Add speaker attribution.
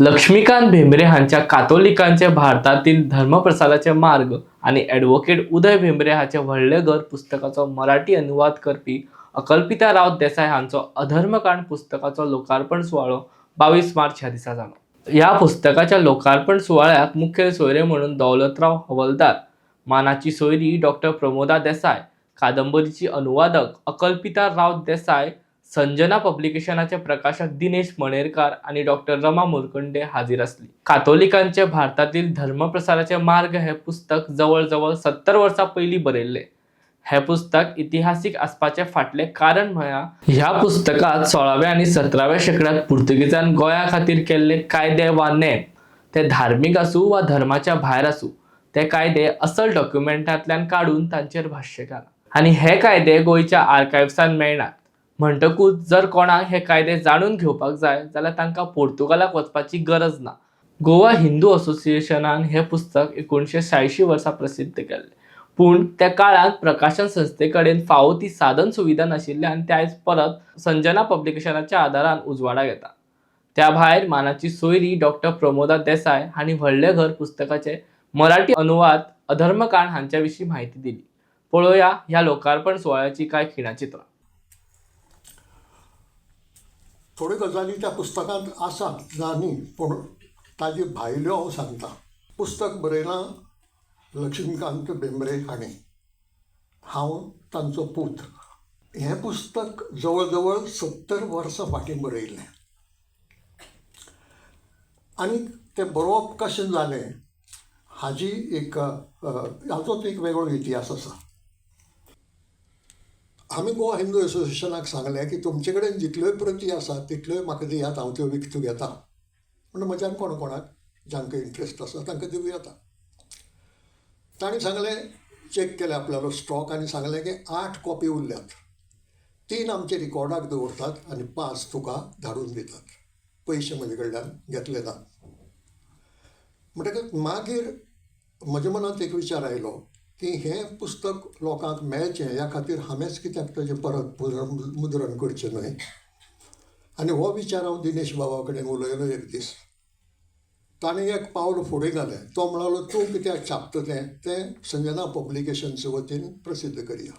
Speaker 1: लक्ष्मीकांत भेंब्रे हांच्या कातोलिकांचे भारतातील धर्मप्रसाराचे मार्ग आनी ॲडव्होकेट उदय भेंब्रे हाचे व्हडलें घर पुस्तकाचो मराठी अनुवाद करपी अकल्पिता रावत देसाय हांचो अधर्मकांड पुस्तकाचो लोकार्पण सुवाळो 22 मार्च ह्या दिसा जालो. ह्या पुस्तकाच्या लोकार्पण सुवाळ्याक मुखेल सोयरे म्हणून दौलतराव हवलदार, मानाची सोयरी डॉक्टर प्रमोदा देसाय, कादंबरीची अनुवादक अकल्पिता रावत देसाय, संजना पब्लिकेशनाचे प्रकाशक दिनेश मणेरकार आनी डॉक्टर रमा मुरकुंडे हाजीर आसली. कातोलिकांचे भारतातील धर्मप्रसाराचे मार्ग हे पुस्तक जवळ जवळ 70 वर्सां पयलीं बरयल्लें. हें पुस्तक इतिहासीक आसपाचें फाटलें कारण म्हळ्यार ह्या पुस्तकांत 16व्या आनी 17व्या शेंकड्यांत पुर्तुगेजान गोंया खातीर केल्ले कायदे वा नेम, ते धार्मीक आसूं वा धर्माच्या भायर आसूं, ते कायदे असल डॉक्युमेंटांतल्यान काडून तांचेर भाश्य केलां आनी हे कायदे गोंयच्या आर्कायव्सान मेळनात. म्हणटकूच जर कोणाक हे कायदे जाणून घेवपाक जाय जाल्यार तांकां पोर्तुगालाक वचपाची गरज ना. गोवा हिंदू असोसिएशनान हें पुस्तक 1986 वर्सा प्रसिद्ध केल्लें, पूण त्या काळांत प्रकाशन संस्थे कडेन फावो ती साधन सुविधा नाशिल्ल्यान ते आयज परत संजना पब्लिकेशनाच्या आदारान उजवाडाक येता. त्या भायर मानाची सोयरी डॉक्टर प्रमोदा देसाय हांणी व्हडलें घर पुस्तकाचे मराठी अनुवाद अधर्मकांड हांच्या विशीं म्हायती दिली. पळोवया ह्या लोकार्पण सुवाळ्याची कांय खिणाचित्रां.
Speaker 2: थोड्यो गजाली त्या पुस्तकांत आसात, ना न्ही, पूण ताजे भायल्यो हांव सांगता. पुस्तक बरयलां लक्ष्मीकांत भेंब्रे हांणी, हांव तांचो पूत. हें पुस्तक जवळ जवळ 70 वर्सां फाटीं बरयल्लें आनी तें बरोवप कशें जालें हाजी एक हाचोच एक वेगळो इतिहास आसा. आमी गोवा हिंदू एसोसिएशनाक सांगलें की तुमचे कडेन जितल्योय प्रती आसात तितल्योय म्हाका दियात, हांव त्यो विकत्यो घेता. म्हणून म्हज्यान कोण कोणाक जांकां इंट्रस्ट आसा तांकां दिवं येता. तांणी सांगलें, चॅक केलें आपल्यालो स्टॉक आनी सांगलें की 8 कॉपी उरल्यात, 3 आमचे रिकॉर्डाक दवरतात आनी 5 तुका धाडून दितात. पयशे म्हजे कडल्यान घेतले ना. म्हणटकच मागीर म्हज्या मनांत एक विचार आयलो की हें पुस्तक लोकांक मेळचें ह्या खातीर हांवेंच कित्याक ताजें परत मुद्रण करचें न्हय. आनी हो विचार हांव दिनेश बाबा कडेन उलयलो एक दीस. ताणें एक पावल फुडें घालें. तो म्हणालो, तूं कित्याक छापता तें, तें संजना पब्लिकेशन्स वतीन प्रसिद्ध करया.